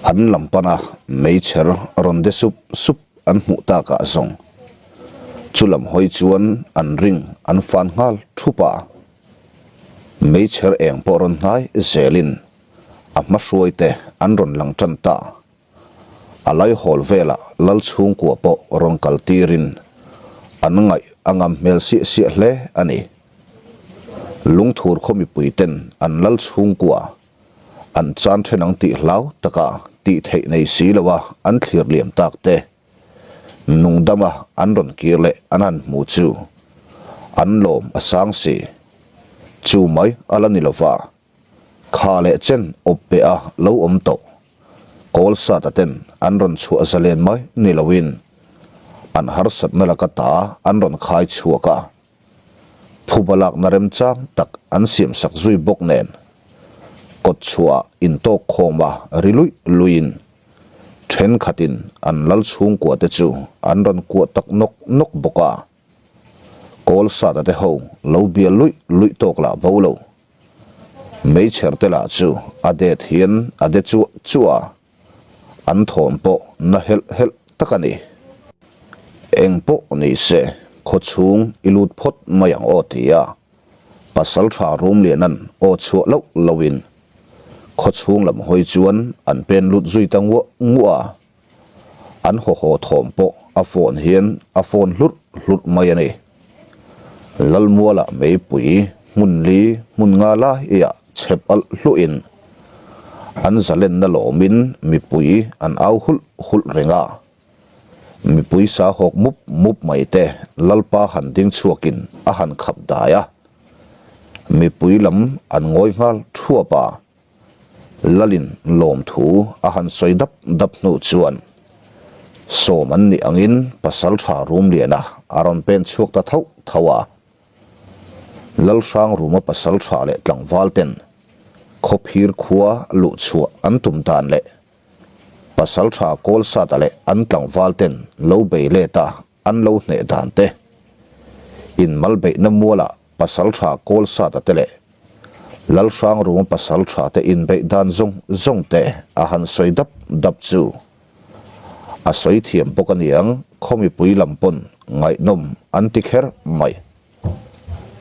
An lam pana meichher rawn de sup sup an hmuh takah zawng chu lam hawi chuan an ring an fan nghal thup a. Meichher eng pawh rawn hnai zelin a hma hruaite an rawn lang tan ta. A laihawl velah lal chhungkua pawh rawn kal tirin an ngaih a ngam hmel siah siah hle a ni. Lungthur khaw mipui ten an lal chhungkua an chan then ang tih hlau taka tih theih nei si lo a an thlir liam tak te nungdama an rawn kir leh an han hmu chu an lawm a sang si. Chu mai a la ni lova, kha leh chen awp peh a lo awm tawh. Kawl sata ten an rawn chhuah zalen mai ni loin an harsatna laka ta an rawn khai chhuak a. Phuba lakna remchang tak an siamsak zui bawk nen kawt chhuah intawk khawma ri luih luihin thenkhatin an lal chhungkua te chu an rawn kuah tak nawk nawk bawk a. Kawl sata te ho lo bial luih luih tawk lah bo lo. Meichher te lah chu a det hian a de chuah chuah a. An thawm pawh na helh helh tak a ni. Eng pawh ni se, khaw chhung i lut phawt mai ang aw ti a, Pasaltha Rumlianan aw chhuah loh lohin khaw chhung lam hawi chuan an pen lut zui ta nguah nguah a. An haw haw thawm pawh a phone hian a phone hlurh hlurh mai a ni. Lalmualah meipui hmun li hmun nga laiah chhep alh hluhin an zalenna lawmin mipui an au hulh hulh reng a. Mipui sa hawk mup mup mai te Lalpa han ding chhuakin a han khap dai a. Mipui lam an ngawi nghal thuap a. Lalin lawmthu a han sawi dap dap hnu chuan sawm an nih angin Pasaltha Rumliana a rawn pen chhuak ta thauh thauh a. Lalhrang Ruma Pasaltha leh tlangval ten Khawphir khua luh chhuah an tum dan leh Pasaltha Kawlsata leh an tlangval ten lo bei let a an lo hneh dan te, inmalbeihna mualah Pasaltha Kawlsata te leh Lalhrangrunga Pasaltha te inbeih dan zawng zawng te a han sawi dap dap chu a sawi thiam bawk aniang khaw mipui lam pawn ngaihnawm an ti kher mai.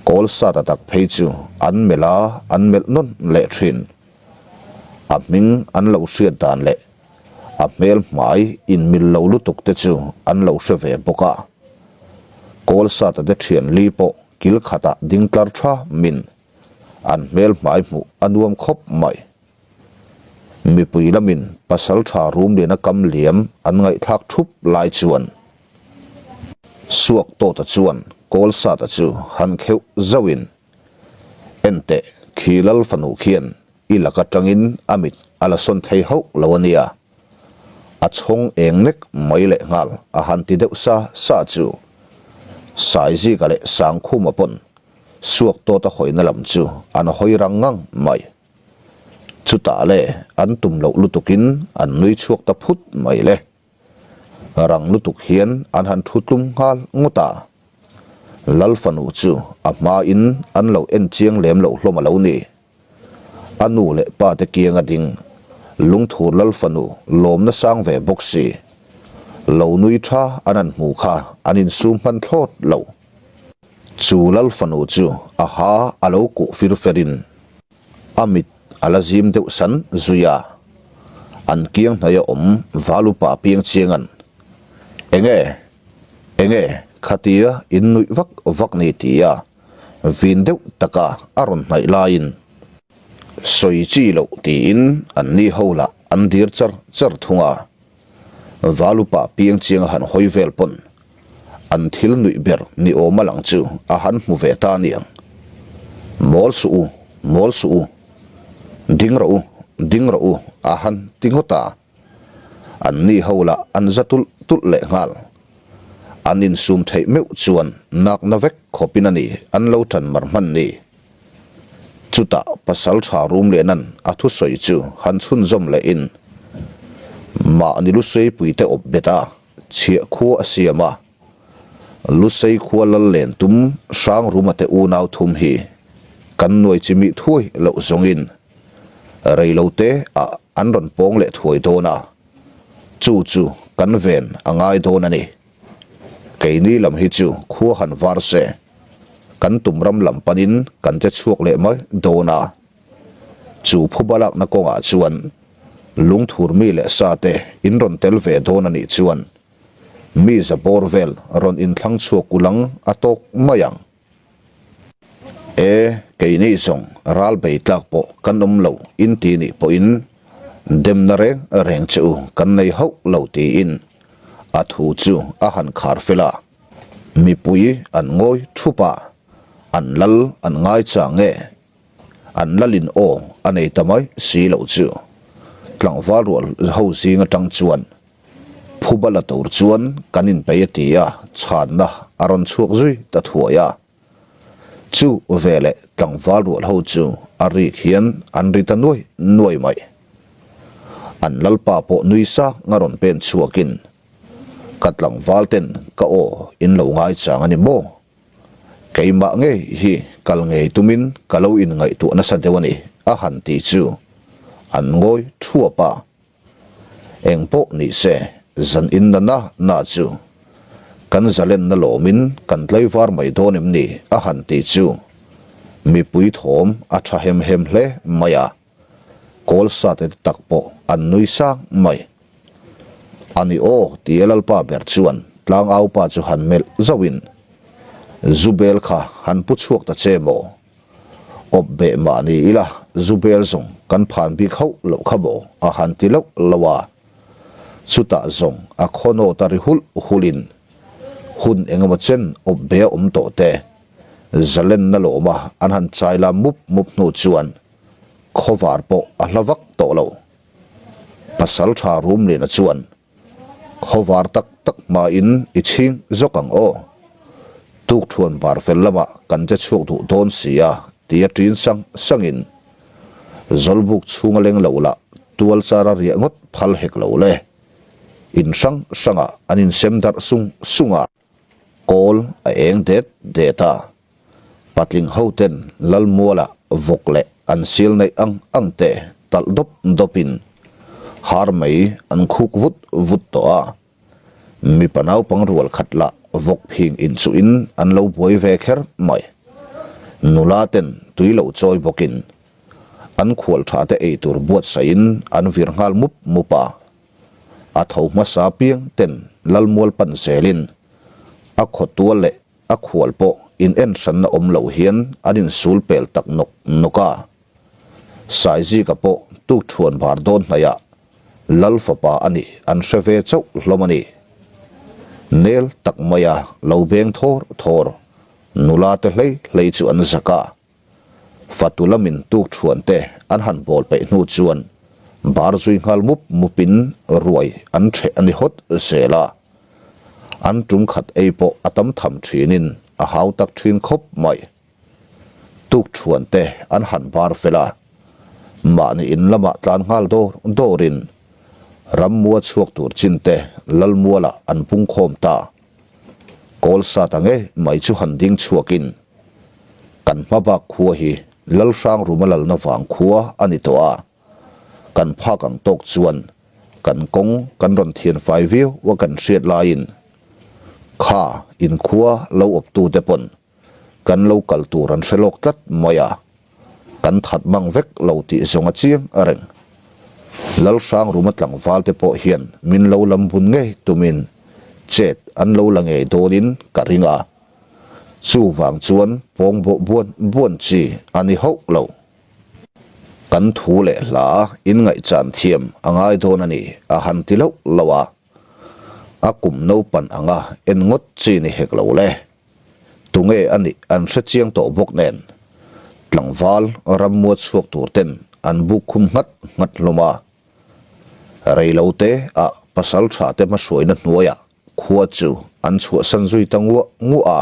Kawlsata tak phei chu an melh a, an melh nawn leh thin. A hming an lo hriat dan leh a hmel hmai inmil lo lutuk te chu an lo hre ve bawk a. Kawlsata te thian li pawh kil khatah ding tlar tha min an hmel hmai hmuh a nuam khawp mai. Mipui lamin pasaltha Rumliana kam liam an ngaihthlak thup lai chuan Suak Tawta chuan Kawlsata chu han kheuh zauhin, Enteh, khi lal fanu khian I lak atangin a mit a la sawn thei hauh lo a nia. A chhawng eng nek mai leh nghal a han ti deuh sa sa chu. Saizika leh Sangkhuma pawn suak tawt a hawina lam chu an hawi rang ngang mai. Chutah le an tum loh lutukin an nui chhuak ta phut mai le. Rang lutuk hian an han thu tlum nghal ngawt a. Lal fanu chu a hmain an lo en chiang lem loh hlawm a lo ni. A nu leh pa te kiang a ding, lungthur lal fanu lawmna sang ve bawk si. Lo nui tha an han hmu kha an insum hman thlawt lo. Chu lal fanu chu a ha a lo kuh fir ferin a mit a la zim deuh san zui a. An kiang hnaia awm valupa piang chiangan, Enge? Enge? Khatia in nuih vak vak ni tia Vin deuh taka a rawn hnaih laiin sawi chi loh tiin an ni ho lah an dir char char thung a. Valupa piang chiang a han hawi vel pawn an thil nuih ber ni awm a lang chu a han hmu ve ta aniang. Mawl suh u, mawl suh u, ding rawh u, ding rawh u a han ti ngawt a. An ni ho lah an za tulh tulh leh nghal. An insum theih meuh chuan nakna vek khawpin a ni an lo tan mar hman ni. Chutah pasal tha Rumlianan a thusawi chu han chhunzawm lehin mahni Luseipuite awp bet a, chhiah khua a siam a. Lusei khua lal len tum Hrangruma te unau thum hi kan nuai chimih thuai loh zawngin reilote ah. an rawn pawng leh thuai dawn a, chu chu kan ven a ngai dawn a ni. Keini lam hi chu khua han var se, kan tum ram lam panin kan che chhuak leh mai dawn a. Chu phuba lakna kawngah chuan lungthur mi leh sa te in rawn tel ve dawn a nih chuan mi za bawr vel rawn inthlang chhuak ulang a tawk mai ang. E, keini zawng ral bei tlak pawh kan awm lo in ti nih pawhin demna reng reng che u kan nei hauh lo tiin a thu chu a han khar fel a. Mipui an ngawi thup a, an lal an ngai chang e. An lalin aw a nei ta mai si loh chu tlangval rual ho zing atang chuan Phuba la tur chuan kan inpeih a ti a, chhanna a rawn chhuak zui ta thuai a. Chu veleh tlangval rual ho chu a rik hian an ri ta nuai nuai mai. An lalpa pawh nui sang a rawn pen chhuakin, Ka tlangval ten ka aw in lo ngaichang a ni maw? Keimah ngei hi kal ngei tumin ka lo inngaihtuah nasa deuh a ni, a han ti chu an ngawi thuap a. Eng pawh ni se, zan in na na na chu kan zalenna lawmin kan tlaivar mai dawn em ni? a han ti chu mipui thawm a tha hem hem hle mai a, kawl sate te tak pawh an nui sang mai. A ni aw tia Lalpa ber chuan tlangaupa chu han melh zauhin, Zubel kha han pu chhuak ta che maw? Awp beh mah ni ila zu bel zawng kan phan bik hauh loh kha maw a han ti loh loh a. Chutah zawng a khaw nawt a ri hulh hulhin hun engemaw chen awp be a awm tawh te zalenna lawma an han chai lam mup mup hnu chuan khawvar pawh a hla vak tawh lo. Pasaltha Rumliana chuan Khawvar tak tak hmain i chhing zawk ang aw. Tukthuan bar fel lamah kan che chhuak duh dawn si a, tia ṭin sang sangin Zawlbuk chhunga leng lo lah tual chara riah ngawt phal hek lo le. In hrang hrangah an insem darh sung sung a. Kawl a eng det det a. Patling hoten Lalmuala vawk leh an sil neih ang ang te talh dawp dawpin har mai an khuk vut vut tawh a. Mipa naupang rual khat lah vawk phing inchuhin an lo buai ve kher mai. Nula ten tui lo chawi bawkin an khual tha te eitur buatsaihin an vir nghal mup mup a. A tho hmasa piang ten Lalmual pan zelin a khawtual leh A khual pawh in en hranna awm loh hian an insul pel tak nawk nawk a. Saizika pawh tukthuan bar dawn hnaihah Lal fapa a nih an hre ve chauh hlawm a ni. Nel tak maia lo beng thawr thawr nula te hlei hlei chu an zak a. Fatu lamin tukthuan te an han bawl peih hnu chuan bar zui nghal mup mupin ruai an ṭheh a ni hawt zel a. An tum khat ei pawh a tam tham ṭhinin a hau tak ṭhin khawp mai. Tukthuan te an han bar fel a, mahni in lamah tlan nghal dawr dawrin rammua chhuak tur chin te Lalmualah an pungkhawm ta. Kawl sat ang e mai chu han ding chhuakin kan hma bak khua hi Lalhrang Ruma lalna vang khua a ni tawh a, kan phak ang tawk chuan kan kawng kan rawn thian fai viau a kan hriat laiin kha inkhua lo awptute pawn Kan lo kal tur an hre lawk tlat mai a, kan that mang vek lo tih zawng a chiang a reng. Lalhrang Ruma tlangval te pawh hian min lo lam bun ngei tumin chet an lo la ngei dawnin ka ring a, chuvang chuan pawng bawh buan buan chi a ni hauh lo. Kan thu leh hla inngaihchan thiam a ngai dawn a ni a han ti loh loh a, a kum naupan anga en ngawt chi ni hek lo le. Tunge a nih an hre chiang tawh bawk nen, tlangval rammua chhuak tur ten an buk khum nghat nghat hlawm a. Reilote ah pasal tha te hmahruaina hnuaiah khua chu an chhuahsan zui ta nguah nguah a.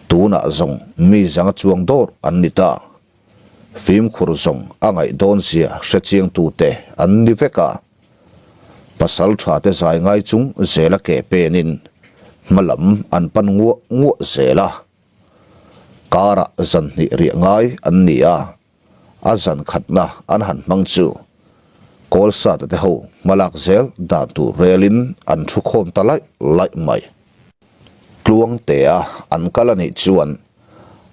Tunah zawng mi zanga chuang dawr an ni ta. Fimkhur zawng a ngaih dawn zia hre chiang tute an ni vek a. Pasal tha te zai ngai chung zela ke penin hma lam an pan nguah nguah zel a. Karah zan hnih riah ngai an ni a, a zan khatna an han hmang chu. Kawlsata te ho hmalak zel dan tur relin an thu khawm ta laih laih mai. Tluangtea an kal a nih chuan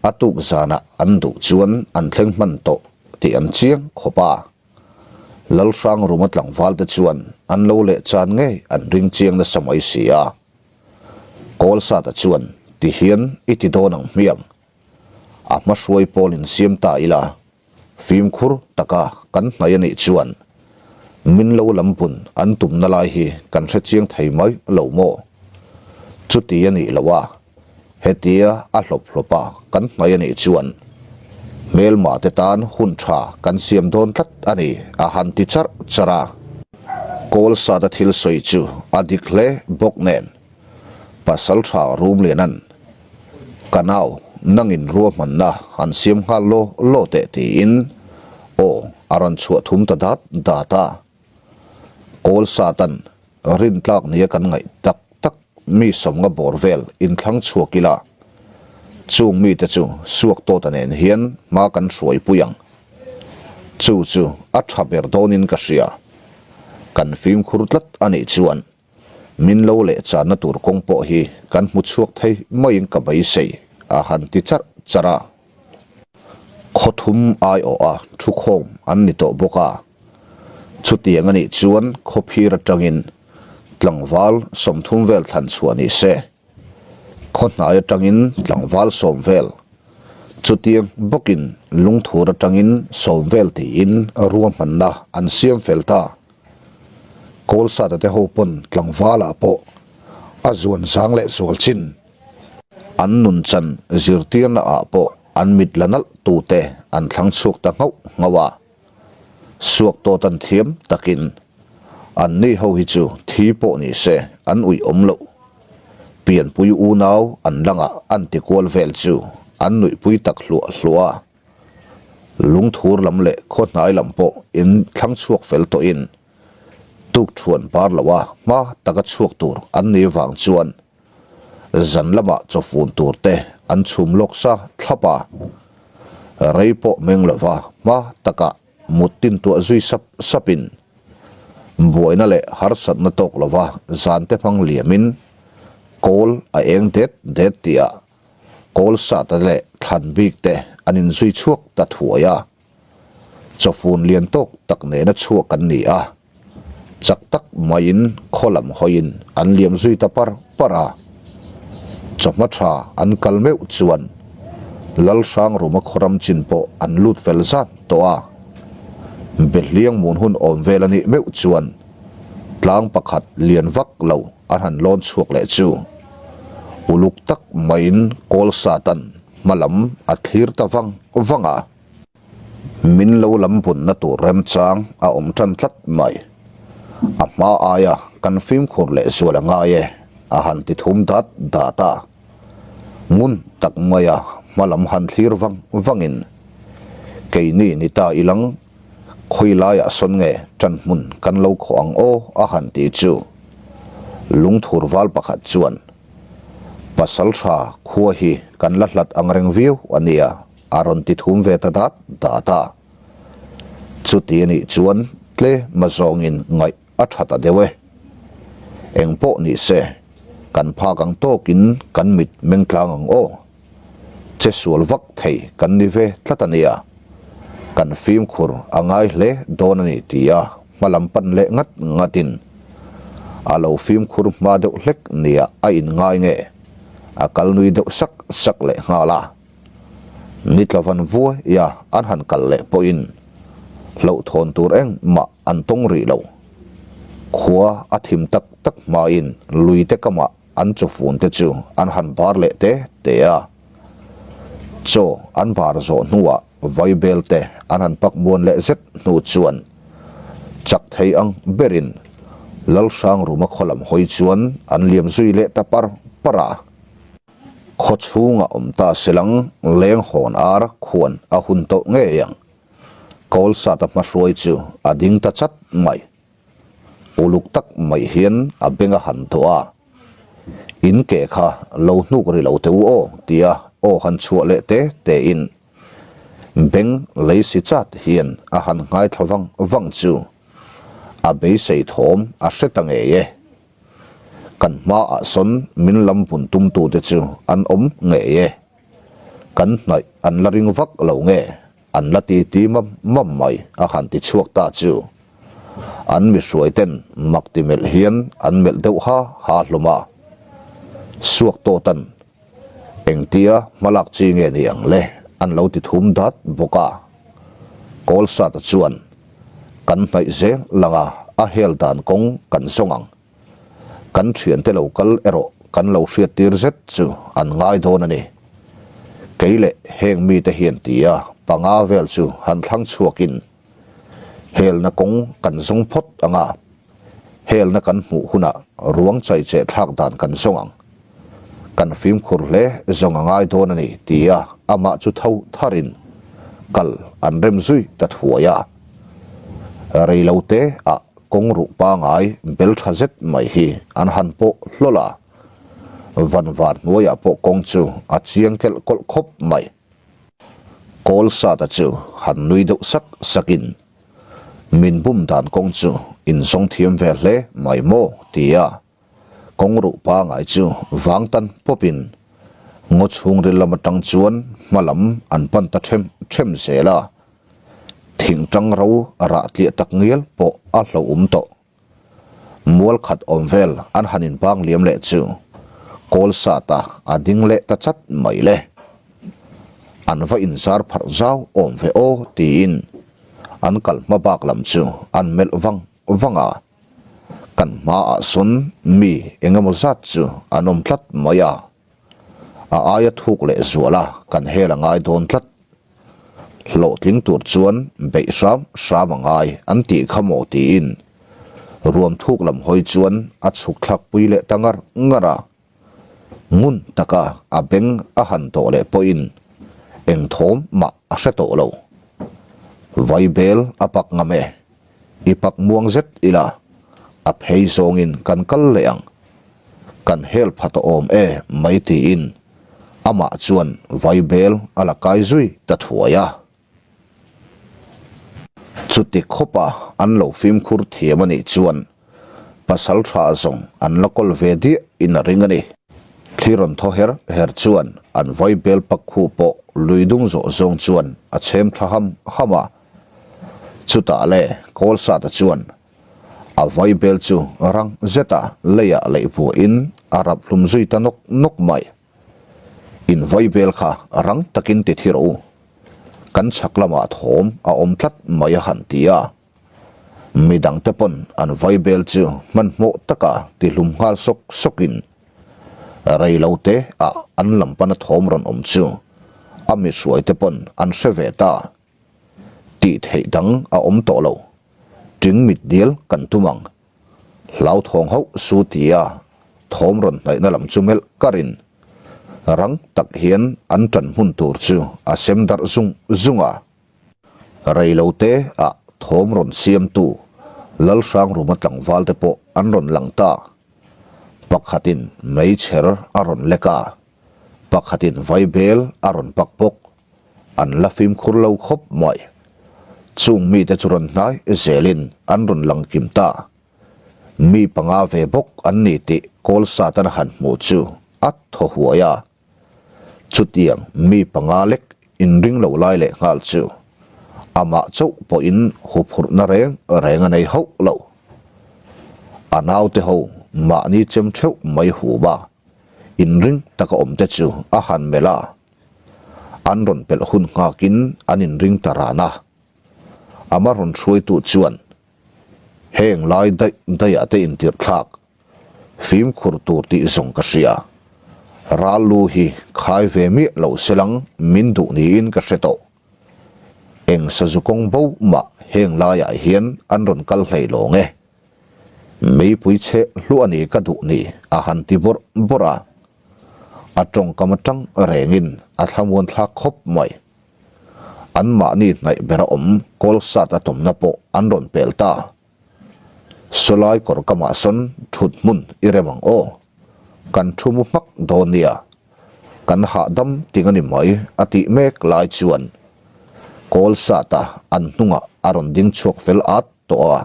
a tuk zanah an duh chuan an thleng hman tawh tih an chiang khawp a. Lalhrang ruma tlangval te chuan an lo leh chan ngei an ring chiang nasa mai si a. Kawlsata chuan ti hian i ti dawn ang hmiang. A hmahruai pawl insiam ta ila Fimkhur taka kan hnaih a nih chuan min lo lam bun an tumna lai hi kan hre chiang thei mai lo maw? Chuti a nih loh a, hetia a hlawp hlawp a kan hnaih a nih chuan hmelma te tan hun tha kan siam dawn tlat a ni a han ti charh charh a. Kawlsata thil sawi chu a dik hle bawk nen Pasal tha Rumlianan Ka nau, nangin ruahmanna an siam nghal law law teh tiin aw a rawn chhuah thum ta dat dat a. Kawl Satan rintlak nia kan ngaih tak tak mi sawmnga bawr vel inthlang chhuak ila, chung mite chu suak tawta nen hian hma kan hruai pui ang. Chu chu a tha ber dawnin ka hria. Kan fimkhur tlat a nih chuan Min lo leh channa tur kawng pawh hi kan hmu chhuak thei maiin ka beisei, a han ti charh charh a. Khaw thum aiawha thukhawm an ni tawh bawk a. Chutiang a nih chuan khawphir atangin tlangval 30 vel thlan chhuah ni se. Khaw hnai atangin tlangval sawm vel, chutiang bawkin lungthur atangin sawm vel tiin ruahmanna an siam fel ta. Kawlsata te ho pawn tlangvalah pawh a zuan zang leh zual chin. An nunchan zirtirna ah pawh an mit la nalh tute an thlang chhuak ta nghauh nghauh a. Suak tawt an thiam takin an ni ho hi chu thi pawh ni se an uih awm loh. Pianpui unau an langah an ti kual vel chu an nuihpui tak hluah hluah a. Lungthur lam leh khaw hnai lam pawh in thlang chhuak fel tawhin tuk thuan par loa hma taka chhuak tur an ni vang chuan zan lamah chawfun tur te an chhum lawk sa thlap a. Rei pawh meng lova hma taka mut tin tuah zui sap sapin buaina leh harsatna tawk lova zan te hmang liamin kawl a eng det det tihah Kawl sata leh thlan bik te an inzui chhuak ta thuai a. Chawfun lian tawk tak nena chhuak an ni a. Chak tak maiin khaw lam hawiin an liam zui ta par par a. Chawhma tha an kal meuh chuan Lalhrangruma khawram chin pawh an lut fel zat tawh a. Behliang mun hun awm vel a nih meuh chuan tlang pakhat lian vak lo an han lawn chhuak leh chu uluk tak maiin kawl satan hma lam a thlir ta vang vang a. Min lo lam bunna tur remchang a awm tan tlat mai. A hma aia kan fimkhur leh zual a ngai e, a han ti thum dat dat a. Ngun tak maia hma lam han thlir vang vangin keini ni ta ilang Khawi laiah sawn nge ṭan hmun kan lo khawh ang aw a han ti chu lungthur val pakhat chuan Pasal tha khua hi kan la hlat ang reng viau a nia a rawn ti thum ve ta dat dat a. Chuti a nih chuan tlema zawngin ngaih a tha ta deuh e. Eng pawh ni se kan phak ang tawkin kan mit meng tlang ang aw. Che sual vak thei kan ni ve tlat a nia. Kan fimkhur a ngai hle dawn a ni ti a hmalam pan leh ngat ngatin a lo fimkhur hma deuh hlek nia a inngai nge a kal nui deuh sak sak leh nghal a. Nitla van vuaia an han kal leh pawhin hlauhthawn tur engmah an tawng rih lo. Khua a thim tak tak hmain luite kamah An chawfun te chu an han bar leh te te a. Chaw an bar zawh hnuah vaibel te an han pak muan leh zet hnu chuan chak thei ang berin Lalhrangruma khaw lam hawi chuan an liam zui leh ta par par a. Khaw chhungah awm ta selang leng hawn ar khuan a hun tawh ngei ang. Kawlsata hmahruai chu a ding ta chat mai. Uluk tak mai hian a beng a han tawh a, In ke kha lo hnuk ri lo teh u aw tia aw han chhuah leh te te in beng lei si chat hian a han ngaithla vang vang chu. A beisei thawm a hre ta ngei e. Kan hmaah sawn min lam bun tumtute chu an awm ngei e. Kan hnaih an la ring vak lo nge an la ti ti mam mam mai a han ti chhuak ta chu. An mi hruaiten mak ti melh hian an melh deuh ha ha hlawm a. Suak tawtan Engtia hmalak chi nge ni ang le an lo ti thum dat bawk a. Kawlsata chuan kan hnaih zel langa a hel dan kawng kan zawng ang. Kan thiante lo kal erawh kan lo hriattir zet chu an ngai dawn a ni. Kei leh heng mite hian tia panga vel chu han thlang chhuakin Helna kawng kan zawng phawt ang a, helna kan hmuh hunah ruang chaicheh thlak dan kan zawng ang. Kan fimkhur hle zawng a ngai dawn a ni, tia amah chu tho tharin kal an rem zui ta thuai a. Reilote ah kawng ruh pangai bel tha zet mai hi an han pawh hlawl a, vanvan hnuaiah pawh kawng chu a chiang kelh kawlh khawp mai. Kawl Sata chu han nui deuh sak sakin, Min bum dan kawng chu in zawng thiam ve hle mai maw? tia kawng ruh pangai chu vang tan pawpin ngaw chhungril lam atang chuan hma lam an pan ta them them zel a, thingtang ro rah tliah tak ngial pawh a hlauhawm tawh. Mual khat awm vel an han inbang liam leh chu kawl sat a a ding leh ta chat mai le. An va inzar pharh zau awm ve aw tiin an kal hma bak lam chu an melh vang vang a. Kan hmaah sawn mi eng emaw zat chu an awm tlat mai a. A aia thuk leh zual a kan hel a ngai dawn tlat. Hlawhtling tur chuan beih hram hram a ngai an tih kha maw tiin ruam thuk lam hawi chuan a chhuk thlak pui leh ta ngar ngar a. Ngun taka a beng a han tawh leh pawhin eng thawm mah a hre tawh lo. Vaibel a pak ngam e. I pak muang zet ila a phei zawngin kan kal leh ang. Kan hel pha tawh awm e mai tiin amah chuan vaibel a la kai zui ta thuai a. Chuti khawpa an lo fimkhur thiam a nih chuan pasal tha zawng an la kawl ve diah in a ring a ni. Thli rawn thaw her her chuan an vaibel pak khu pawh lui dung zawh zawng chuan a chhem thla ham ham a. Chutah le Kawlsata chuan A vaibel chu rang zeta leiah leih vuahin a rap hlum zui ta nawk nawk mai. In vaibel kha rang takin ti thi rawh u. Kan chhak lamah thawm a awm tlat mai a han ti a. Midangte pawn an vaibel chu hmanhmawh taka ti hlum nghal sawk sawkin reilote ah an lam pana thawm rawn awm chu a mihruaite pawn an hre ve ta. Tih theih dang a awm tawh lo. Ting mit dial kan tum ang. Hlauthawng hauh su tia thawm rawn hnaihna lam chu melh karin rang tak hian an ṭan hmun tur chu a sem darh zung zung a. Reilote ah thawm rawn siamtu Lalhrangruma tlangval te pawh an rawn lang ta. Pakhatin meichher a rawn lek a, pakhatin vaibel a rawn pak bawk. An la fimkhur lo khawp mai. Chung mite chu rawn hnai zelin an rawn lang kim ta. Mi panga ve bawk an ni tih kawl satan a han hmuh chu a thaw huai a. Chutiang mi panga lek inring lo lai leh nghal chu amah chauh pawhin huphurhna reng reng a nei hauh lo. A naute ho mahni chem theuh mai hup a, inring taka awmte chu a han melh a. An rawn pelh hun nghakin an inring ta ran a. Ama rawn hruaitu chuan, Heng lai daih daihah te intirh thlak, fimkhur tur tih zawng ka hria. Ral lu hi khai ve miah lo selang min duh niin ka hre tawh. Eng sazu kawng bo mah heng laiah hian an rawn kal hlei lawng e. Meipui chhe hluah ni ka duh ni a han ti bawrh bawrh a. A tawngkam atang rengin a thlamuan thlak khawp mai. Anmahni hnaih bera awm Kawlsat a tumna pawh an rawn pel ta. Sawlai kawr kamah sawn thut hmun i rem ang aw. Kan thu mu hmak dawn nia. Kan hahdam ting a ni mai a tih mek lai chuan Kawlsata an hnungah a rawn ding chhuak fel at tawh a.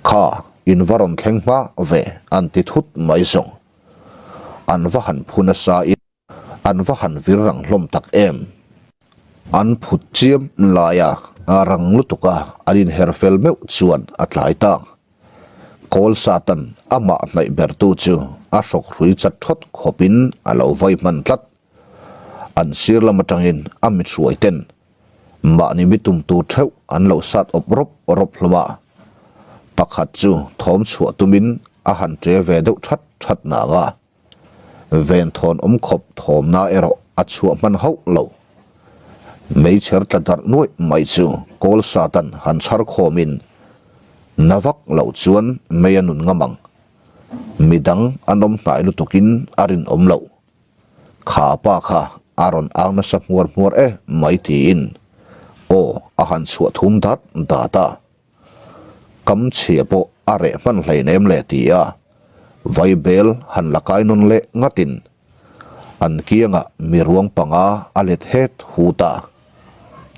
Kha, in va rawn thleng hma ve an ti thut mai zawng. An va han phu nasa in an va han vir rang hlawm tak em. An phut chiam laia rang lutuka an inher fel meuh chuan a tlai ta. Kawl Satan amah hnaih bertu chu a hrawk hrui chat thawt khawpin a lo vai hman tlat. An sir lam atangin a mithruai ten mahni mi tum tur theuh an lo sat awp rawp rawp hlawm a. Pakhat chu thawm chhuah tumin a han ṭe ve deuh that that nang a. Venthawn awm khawp thawmna erawh a chhuah hman hauh lo. Meichher tla darh nuaih mai chu kawl satan han chhar khawmin na vak lo chuan mei a nun ngam ang. Midang an awm hnai lutukin a rinawm loh. Kha pa kha a rawn ang nasa hmuar hmuar e mai tiin aw a han chhuah thum dat dat a. Kam chhia pawh a reh hman hleinem le ti a, vaibel han la kai nawn leh ngatin an kiangah mi ruang panga a let het hut a.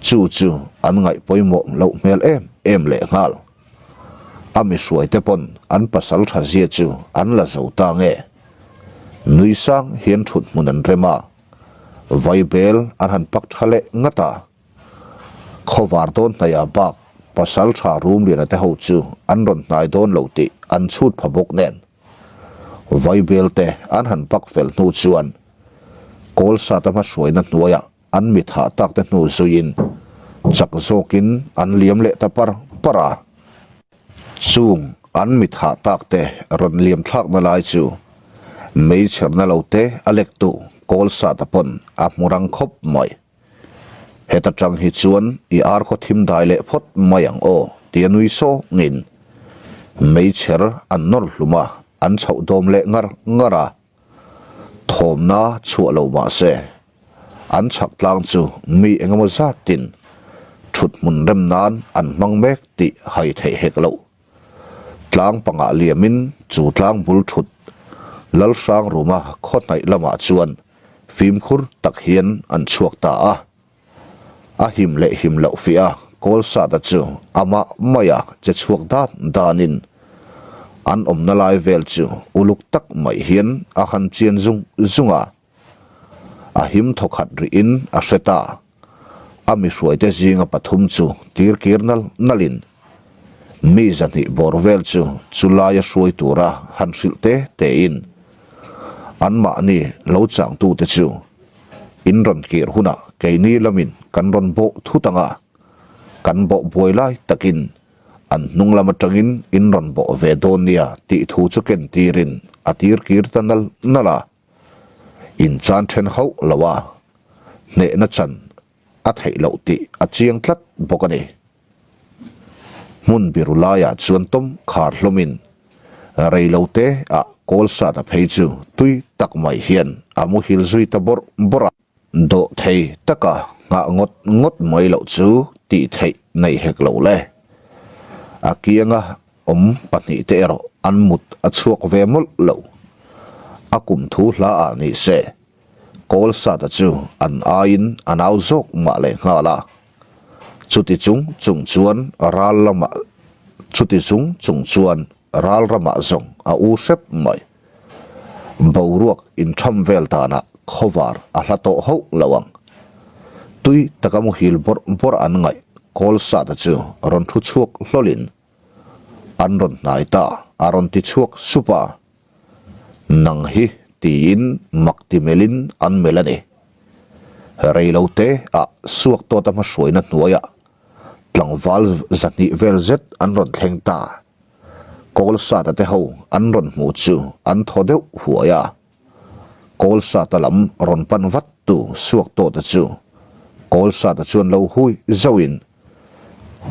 Chu chu an ngaih pawimawh loh hmel em em lehnghal. A mi hruaite pawn an pasal tha zia chu an la zo ta nge? Nui sang hian thut hmun an rem a, vaibel an han pak tha leh ngat a. Khawvar dawn hnaihah bak pasal tha Rumliana te ho chu an rawn hnai dawn lo tih an chhut pha bawk nen. Vaibel te an han pak fel hnu chuan Kawlsata hmahruaina hnuaiah An mi thah tak te hnu zuiin chak zawkin an liam leh ta par par a. Chung an mi thah tak te rawn liam thlakna lai chu meichherna lo te a lektu kawl sata pawn a hmu rang khawp mai. Heta tang hi chuan i ar khaw thim dai leh phawt mai ang aw tia nui sawngin meichher an nawr hlum a, an chhoh dawm leh ngar ngar a. Thawmna chhuah lo mah se, an chhak tlang chu mi engemaw zatin thut hmun rem nan an hmang mek tih hai theih hek loh. Tlang pangah liamin chu tlang bul thut Lalhrang ruma khaw hnaih lamah chuan fimkhur tak hian an chhuak ta a. A him leh him loh fiah a, Kawlsata chu amah maia che chhuak dan danin an awmna lai vel chu uluk tak mai hian a han chian zung zung a. A him thawkhat rihin a hre ta. A mihruaite zinga pathum chu tirkir nal nalin mi zahnih bawr vel chu chu laia hruai tura han hrilh te tein anmahni lo changtute chu In rawn kir hunah keini lamin kan rawn bawh thut ang a, kan bawh buai lai takin an hnung lam atangin in rawn bawh ve dawn nia tih thu chu ken tirin a tir kir ta nal nal a. In chan then hauh lo a, hnehna chan a theih loh tih a chiang tlat bawk a ni. Hmun biru laiah chuan tawm khar hlawmin rei lo te ah kawl sat a phei chu tui tak mai hian a muhil zui ta bawrh bawrh a. Dawh thei taka nghah ngawt ngawt mai loh chu tih theih nei hek lo le. A kianga awm pahnihte erawh an mut a chhuak ve mawlh lo. A kum thu hla ah ni se Kawl sata chu an aiin a nau zawk mah leh nghal a. Chuti chung chung chuan ral lamah chuti chung chung chuan ral ramah zawng a u hrep mai. Boruak intham vel danah khawvar a hla tawh hauh lo ang. Tui taka muhil bawrh bawrh an ngaih kawl sata chu rawn thu chhuak hlawlin an rawn hnai ta a rawn ti chhuak sup a. Nang hi tiin mak ti melhin an melh a ni. Rei lo te ah suak tawt a hmahruaina hnuaiah tlangval zahnih vel zet an rawn thleng ta. Kawlsata te ho an rawn hmuh chu an thaw deuh huai a. Kawlsata lam rawn pan vat tu suak tawta chu Kawlsata chuan lo hui zauhin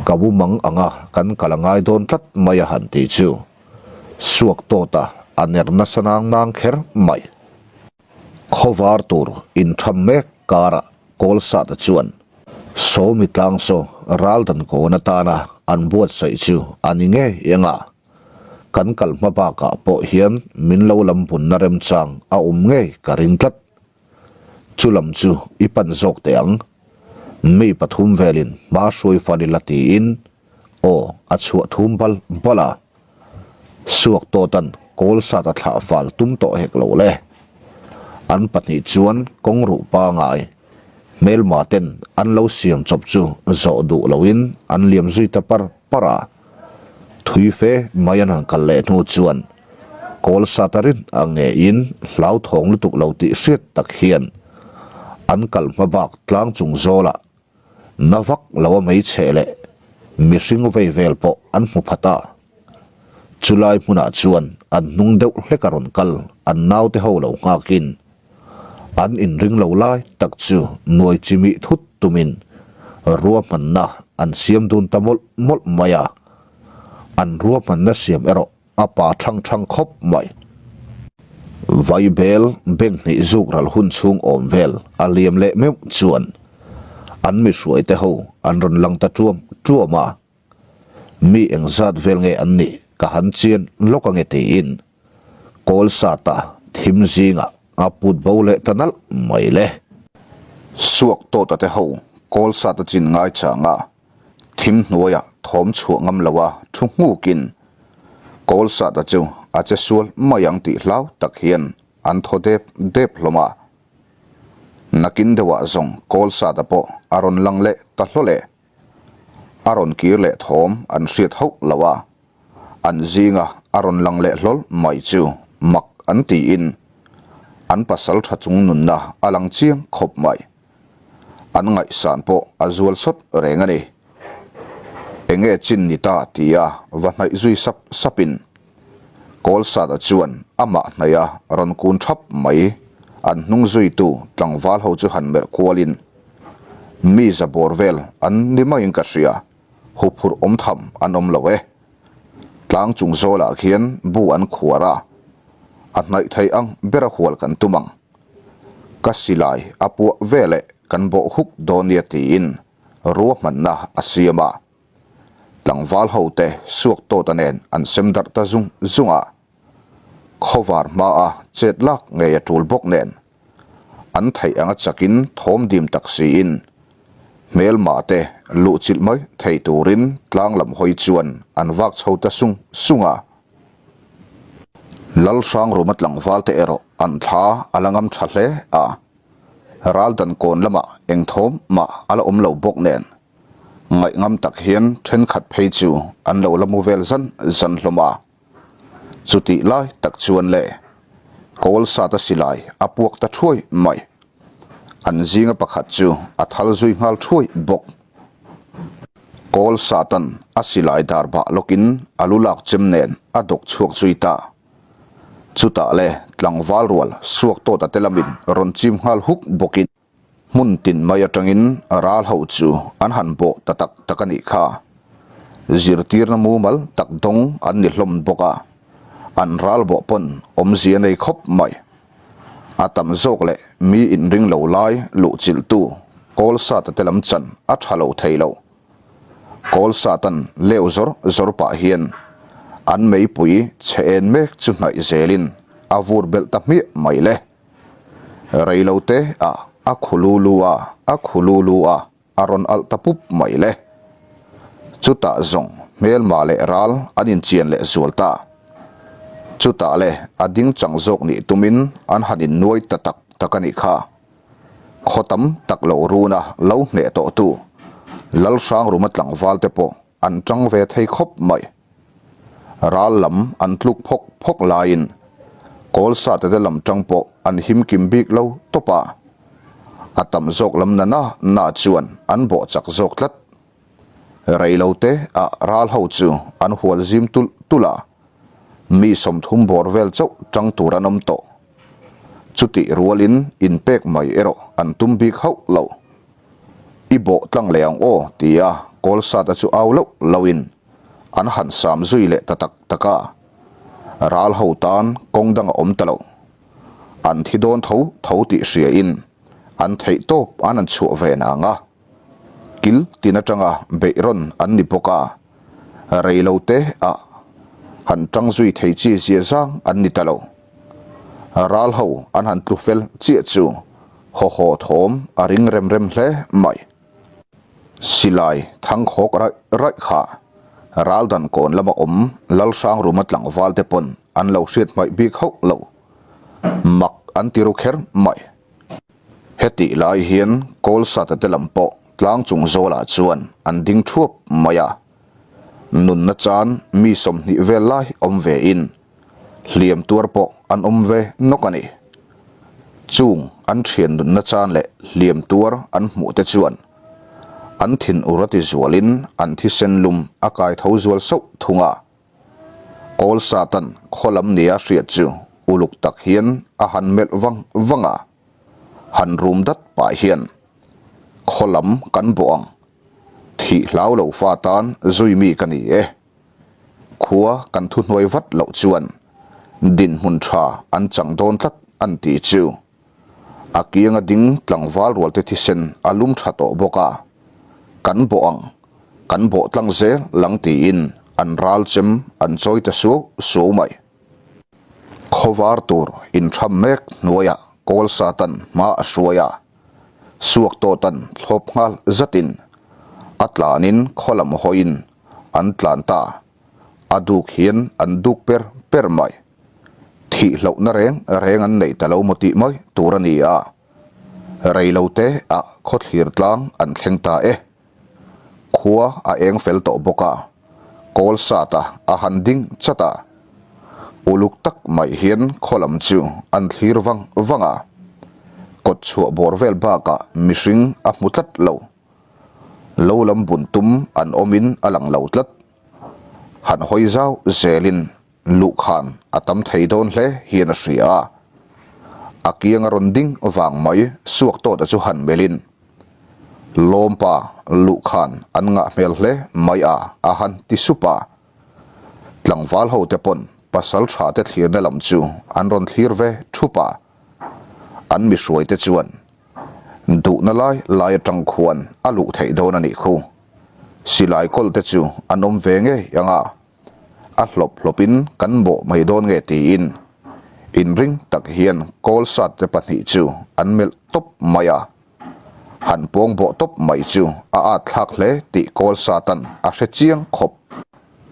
Ka bu mang anga kan kal a ngai dawn tlat mai a han ti chu suak tawt a, a ner nasa nang nang kher mai. Khawvar tur intham mek karah Kawlsata chuan Sawmi tlang saw ral dan kawn atana an buatsaih chu a ni ngei eng a, kan kal hma bakah pawh hian min lo lam bunna remchang a awm ngei ka ring tlat. Chu lam chu i pan zawk teh ang. Mi pathum velin hma hruai fal ila tiin aw a chhuah thum bal bal a. Suak tawtan kawl sat a thlah fal tum tawh hek lo le. An pahnih chuan kawng ruh pangai hmelma ten an lo siam chawp chu zawh duh loin an liam zui ta par par a. Thui fe mai an han kal leh hnu chuan kawl sat a rin ang ngeiin hlauthawng lutuk lo tih hriat tak hian an kal hma bak tlang chung zawlah Na vak lo a hmeichhe leh mihring vei vel pawh an hmu phat a. Chulai hmunah chuan an hnung deuh hlek a rawn kal an naute ho lo nghakin an inring lo lai tak chu nuai chimih thut tumin ruahmanna an siam dun ta mawlh mawlh mai a. An ruahmanna siam erawh A pa thang thang khawp mai. Vaibel beng hnih zuk ral hun chhung awm vel a liam leh meuh chuan an mi hruaite ho an rawn lang ta tuam tuam a. Mi engzat vel nge an nih ka han chian lawk ange tiin kawl sata thim zingah a put bo leh ta nalh mai le. Suak tawta te ho kawl sata chin ngai changa Thim hnuaiah thawm chhuah ngam lo a thu nghukin kawl sata chu a che sual mai ang tih hlau tak hian an thaw dep dep hlawm a. Nakin deuhah zawng kawl sata pawh a rawn lang leh ta hlaw leh. A rawn kir leh thawm an hriat hauh lo a, an zinga a rawn lang leh hlawl mai chu mak an tiin an pasal tha chung nunna a lang chiang khawp mai. An ngaihsan pawh a zual sawt reng a ni. Enge chin ni ta tia va hnaih zui sap sapin Kawlsata chuan amah hnaiha rawn kun thap mai an hnung zuitu tlangval ho chu han melh kualin mi za bawr vel an ni maiin ka hria, huphurh awm tham an awm lo e. Tlang chung zawlah khian bu an khuar a, a hnaih thei ang bera hual kan tum ang. Ka silai a puah veleh kan bawh huk dawn nia tiin ruahmanna a siam a. Tlangval hote suak tawta nen an sem darh ta zung zung a. Khawvar hmaa chet lak ngei a tul bawk nen an theih anga chakin thawm dim tak siin hmelma te luhchilh mai thei turin tlang lam hawi chuan an vak chho ta sung sung a. Lalhrangruma tlangval te erawh an thla a la ngam tha hle a, raldan kawn lamah eng thawm mah a la awm lo bawk nen ngaih ngam tak hian thenkhat phei chu an lo la mu vel zan zan hlawm a. Chutih lai tak chuan le kawl sata silai a puak ta thuai mai. An zinga pakhat chu a thal zui nghal thuai bawk. Kawl Satan a silai dar bah lawkin a lu lak chem nen a dawk chhuak zui ta. Chutah le tlangval rual suak tawta te lamin rawn chim nghal huk bawkin hmun tin mai atangin ral ho chu an han bawh ta tak tak a nih kha. Zirtirna mumal tak dawng an ni hlawm bawk a, an ral bawh pawn awmzia nei khawp mai. A tam zawk leh mi inring lo lai luhchilhtu kawl sata te lam chan a tha lo thei lo. Kawl satan leu zawr zawr pah hian an meipui chhe en mek chu hnaih zelin a vur belh ta hmiah mai le. Reilo te ah a khu lu lu a, a khu lu lu a. A rawn alh ta pup mai le. Chutah zawng hmelma leh ral an inchian leh zual ta. Chutah le a ding chang zawk nih tumin an han innuai ta tak tak a nih kha. Khaw tam tak lo runa lo hneh tawhtu Lalhrangruma tlangval te pawh an tang ve thei khawp mai. Ral lam an tluk phawk phawk laiin Kawlsate te lam tang pawh an him kim bik lo tawp a. A tam zawk lam na na na chuan an bawh chak zawk tlat. Rei lo te ah ral ho chu an hual zim tulh tulh a, mi 30 bawr vel chauh tang tur an awm tawh. Chutih rualin inpek mai erawh an tum bik hauh lo. I bawh tlang leh ang aw tia Kawlsata chu au loh lohin an han sam zui leh ta tak tak a. Ral ho tan kawng dang a awm ta lo. An thi dawn tho tho tih hriain an theih tawp an an chhuah ve nang a. Kil tin atanga beih rawn an ni bawk a, rei lo te ah han tang zui thei chi zia zang an ni ta lo. Ral ho an han tlu fel chiah chu haw haw thawm a ring rem rem hle mai. Silai thang khawk raih raih kha. Raldan kawn lama awm Lalhrangruma tlangval te pawn an lo hriat hmaih bik hauh lo. Mak an ti ru kher mai. Hetih lai hian Kawlsata te lam pawh tlang chung zawlah chuan an ding thuap mai a. Nunna chan mi 20 vel lai awm ve in hliam tuar pawh an awm ve nawk a ni. Chung an thian nunna chan leh hliam tuar an hmuh te chuan an thin ur a ti zualin an thisen lum a kai tho zual sauh thung a. Kawl Satan khaw lam nia hriat chu uluk tak hian a han melh vang vang a, han rum dat pah hian, Khaw lam kan bawh ang, thih hlau lo fa tan zui mi ka ni e. Khua kan thuhnuai vat loh chuan dinhmun tha an chang dawn tlat an tih chu. A kianga ding tlangval rualte thisen a lum tha tawh bawk a, Kan bawh ang, kan bawh tlang zel lang tiin an ral chem an chawi ta suau suau mai. Khawvar tur intham mek hnuaiah Kawl Satan hma a hruai a, Suak tawtan thlawp nghal zatin a tlanin khaw lam hawiin an tlan ta, a duk hian an duk per per mai. Thih hlauhna reng reng an neih ta lo maw tih mai tur a ni a, rei lo te ah khawthlir tlang an thleng ta e. Khua a eng fel tawh bawk a, kawl sat a a han ding chat a, uluk tak mai hian khaw lam chu an thlir vang vang a, kawt chhuah bawr vel bakah mihring a hmu tlat lo. Lo lam bun tum an awmin a lang lo tlat. Han hawi zau zelin Luhkhan a tam thei dawn hle hian a hria a, a kiang a rawn ding vang mai suak tawta chu han melhin, Lawmpa, luhkhan an ngah hmel hle mai a, a han ti sup a. Tlangval ho te pawn pasal tha te thlirna lam chu an rawn thlir ve thup a, an mihruai te chuan duhna lai lai atang khuan a luh theih dawn a nih khu. Silai kawl te chu an awm ve ngei ang a. A hlawp hlawpin kan bawh mai dawn nge tiin inring tak hian kawl sat te pahnih chu an melh tawp mai a. Han pawng bawh tawp mai chu a at thlak hle tih kawl satan a hre chiang khawp.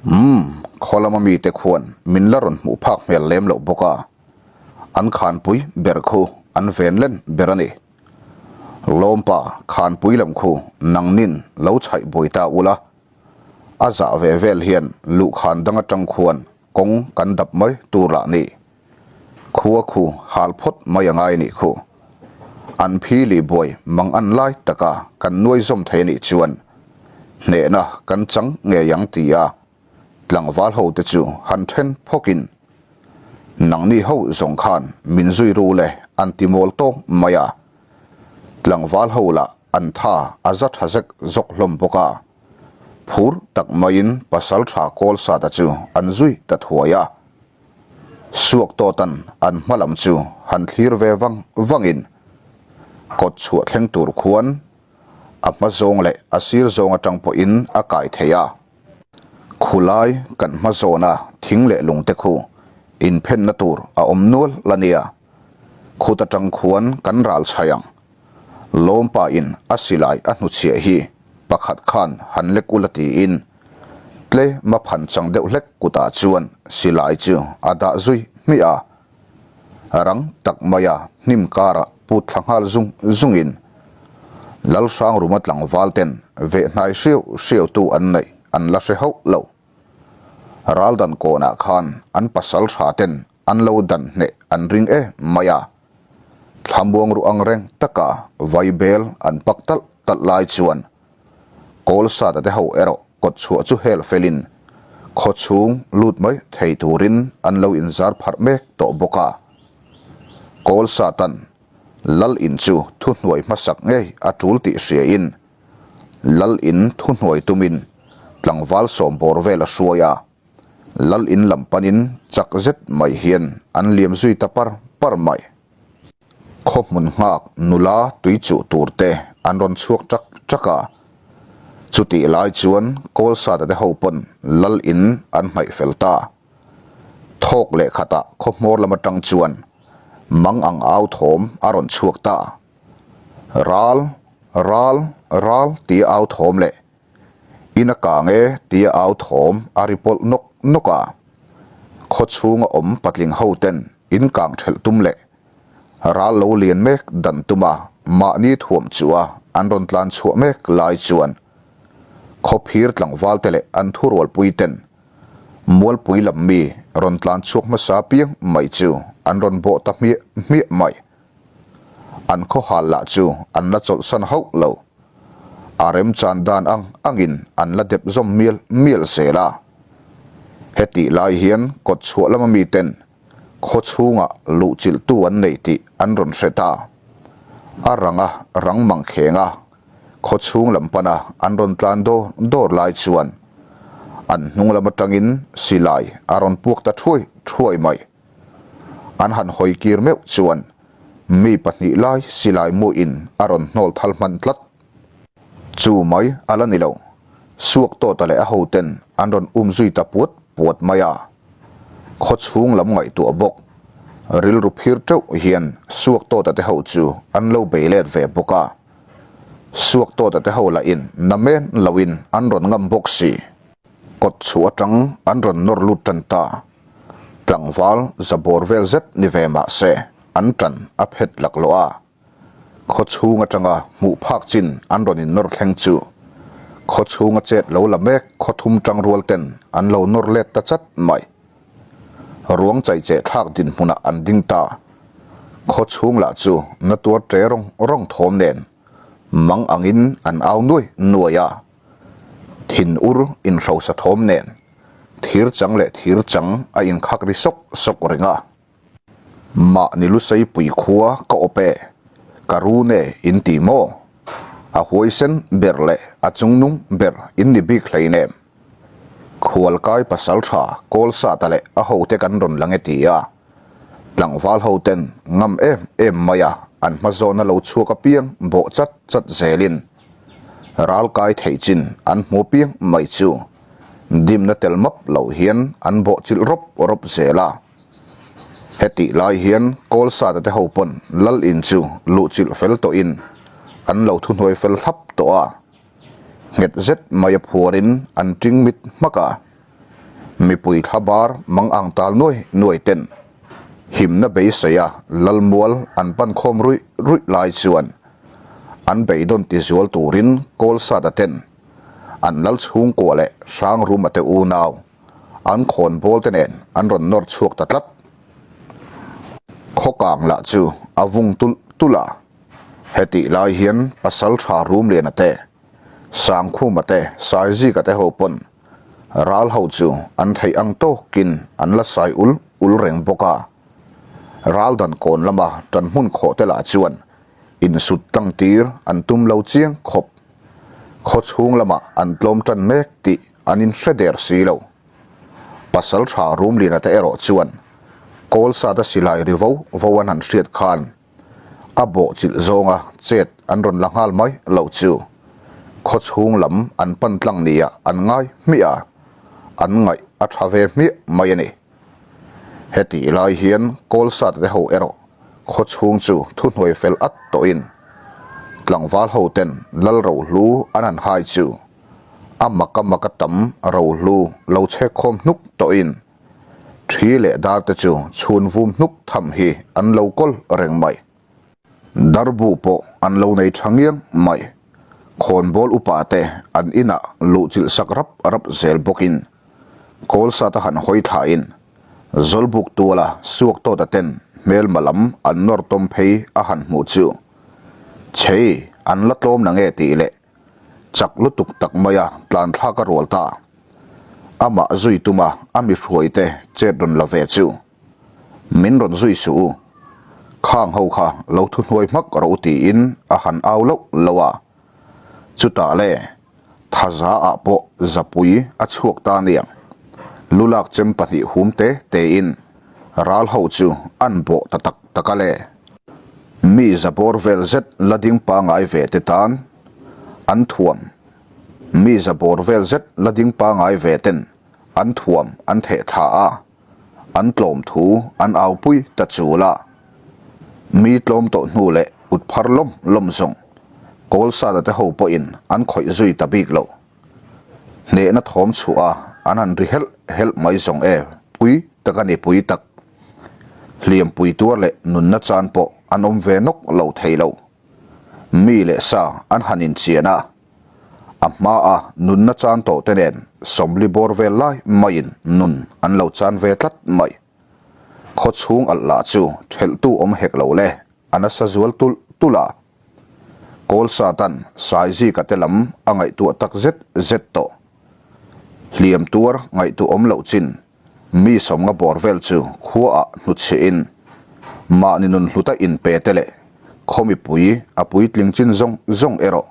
Umm, khaw lama mite khuan min la rawn hmuh phak hmel lem loh bawk a, an khanpui ber khu an ven len ber a ni. Lawmpa, khanpui lam khu nangnin lo chhaih buai ta ula, A zah ve vel hian luhkhan dang atang khuan kawng kan dap mai tur lah ni. Khua khu hal phawt mai a ngai nih khu. An phi lih buai mang an lai taka kan nuai zawm thei anih chuan hnehna kan chang ngei ang ti a tlangval ho te chu han then phawkin nangni ho zawng khan min zui ru le an ti mawl tawk mai a. Tlangval ho lah an tha a za tha zek zawk hlawm bawk a, phur tak maiin pasal tha kawl sata chu an zui ta thuai a. Suak tawtan an hma lam chu han thlir ve vang vangin kawt chhuah thleng tur khuan a hma zawng leh a sir zawng atang pawhin a kai thei a. Khulai kan hma zawna thing leh lungte khu inphenna tur a awm nual la nia. Khut atang khuan kan ral chhai ang. Lawmpa in a silai a hnuchhiah hi pakhat khan han lek ula tiin tlema phan chang deuh hlek kutah chuan silai chu a dah zui hmiah a. Rang tak maia hnim karah put thla nghal zung zungin Lalhrangruma tlangval ten vehhnai hriau hriau tu an neih an la hre hauh lo. Raldan kawnah khan an pasal tha ten an lo dan hneh an ring e mai a. Thlamuang ruh ang reng taka vaibel an pak talh talh lai chuan kawl sata te ho erawh kawt chhuah chu hel felin khaw chhung lut mai thei turin an lo inzar pharh mek tawh bawk a. Kawl satan lal in chu thuhnuai hmasak ngei a tul tih hriain lal in thuhnuai tumin tlangval sawmbawr vel a hruai a. Lal in lam panin chak zet mai hian an liam zui ta par par mai. Khaw hmun nghak nula tui chuh tur te an rawn chhuak chak chak a. Chutih lai chuan Kawlsata te ho pawn Lal in an hnaih fel ta. Thawk leh khatah khaw hmawr lam atang chuan mang ang au thawm a rawn chhuak ta. Ral, ral, ral tia au thawm leh. In a kang e tia au thawm a ri pawlh nawk nawk a. Khaw chhunga awm patling ho ten in kang thelh tum leh ral lo lian mek dan tuma mahni thuam chu a an rawn tlan chhuah mek lai chuan khawphir tlangval te leh an thurualpui ten Mualpui lam mi rawn tlan chhuak hmasa piang mai chu an rawn bawh ta hmiah hmiah mai. An khawhal lah chu an la chawlhsan hauh lo. A remchan dan ang angin an la dep zawm mial mial zel a. Hetih lai hian kawt chhuah lama miten khaw chhungah luhchilhtu an nei tih an rawn hre ta. A ranga rang mang kheng a, khaw chhung lam pana an rawn tlan dawr dawr lai chuan an hnung lam atangin silai a rawn puak ta thuai thuai mai. An han hawi kir meuh chuan mi pahnih lai silai muin a rawn hnawl thal hman tlat. Chu mai a la ni lo, suak tawta leh a hoten an rawn um zui ta puat puat mai a. Khaw chhung lam ngaihtuah bawk, rilru phir teuh hian suak tawta te ho chu an lo bei let ve bawk a. Suak tawta te ho lahin na men loin an rawn ngam bawk si. Kawt chhuah atang an rawn nawr lut tan ta. Tlangval za bawr vel zet ni ve mah se an tan a phet laklawh a. Khaw chhung atanga hmuh phak chin an rawn innawr thleng chu khaw chhunga chet lo la mek khaw thum tang rual ten an lo nawr let ta chat mai. Ruang chaicheh thlak dinhmunah an ding ta. Khaw chhung lah chu na tuar ṭe rawng rawng thawm nen mang angin an au nuai nuai a. Thin ur inhrosa thawm nen thir chang leh thir chang a inkhak ri sawk sawk reng a. Mahni Luseipui khua ka awp e, ka run e in ti maw? A huaisen ber leh a chungnung ber in ni bik hleinem. Khualkai pasal tha Kawlsata leh a hote kan rawn lang e ti a, tlangval hoten ngam em em mai a an hmazawna lo chhuak apiang bawh chat chat zelin ralkai theih chin an hmu apiang mai chu dimna tel map loh hian an bawh chilh rawp rawp zel a. Hetih lai hian Kawlsata te ho pawn Lal in chu luhchilh fel tawhin an lo thuhnuai fel thlap tawh a, nghet zet mai a phuarin an ṭing mit hmak a. Mipui thla bar mang ang tal nuai nuai ten himna beisei a Lal mual an pan khawm ruih ruih lai chuan an beidawn tizual turin Kawlsata ten an Lal chhungkua leh Hrangruma te unau an khawn bawl te nen an rawn nawr chhuak ta tlat. Khawkang lah chu a vung tulh tulh a, hetih lai hian pasal tha Rumliana te, Sangkhuma te, Saizika te ho pawn ral ho chu an theih ang tawkin an la sai ul ul reng bawk a. Ral dan kawn lama tan hmun khawh te lah chuan insut tlang tir an tum lo chiang khawp. Khaw chhung lamah an tlawm tan mek tih an inhre der si lo. Pasal tha Rumliana te erawh chuan Kawlsata silai ri vo vo an han hriat khan a bawh chilh zawnga chet an rawn la nghal mai loh chu khaw chhung lam an pan tlang nia an ngai hmiah a, an ngaih a tha ve hmiah mai a ni. Hetih lai hian Kawlsata te ho erawh khaw chhung chu thuhnuai fel at tawhin tlangval ho ten Lal Rohlu an han hai chu A mak a mak a tam rohlu lo chhek khawm hnuk tawhin thi leh dar te chu chhun vum hnuk tham hi an lo kawl reng mai. Darbu pawh an lo nei tha ngiang mai. Khawnbawl upa te an inah luhchilh sak rap rap zel bawkin Kawlsata han hawi thlain Zawlbuk tuala suak tawta ten hmelma lam an nawr tawm phei a han hmuh chu chei an la tlawm na nge tih leh Chak lutuk tak maia tlan thlak a rual ta. Amah zui tuma a mi hruaite chet rawn la ve chu. Min rawn zui suh u. Khang ho kha lo thuhnuai hmak rawh u tiin a han au loh loh a. Chutah le, thaza ah pawh zapui a chhuak ta aniang. Lulak chem pahnih hum te tein ral ho chu an bawh ta tak tak a le. Mi za bawr vel zet la ding pangai ve te tan an thuam Mi za bawr vel zet la ding pangai ve ten an thuam an theh thla a, an tlawm thu an au pui ta chul a. Mi tlawm tawh hnu leh kut phar lawm lawm zawng Kawlsada te ho pawhin an khawih zui ta bik lo. Hnehna thawm chhuah a an han ri helh helh mai zawng e, pui tak a ni pui tak. Hliampui tuar leh nunna chan pawh an awm ve nawk lo thei lo. Mi leh sa an han inchian a, a hmaa nunna chan tawh te nen 40 bawr vel lai maiin nun an lo chan ve tlat mai. Khaw chhung alh lah chu thelhtu awm hek lo le, a nasa zual tulh tulh a. Kawl Satan Saizika te lam a ngaihtuah tak zet zet tawh. Hliam tuar ngaihtuah awm loh chin mi 50 bawr vel chu khuaah hnutchhiahin mahni nun hluta inpe te leh khaw mipui a puitling chin zawng zawng erawh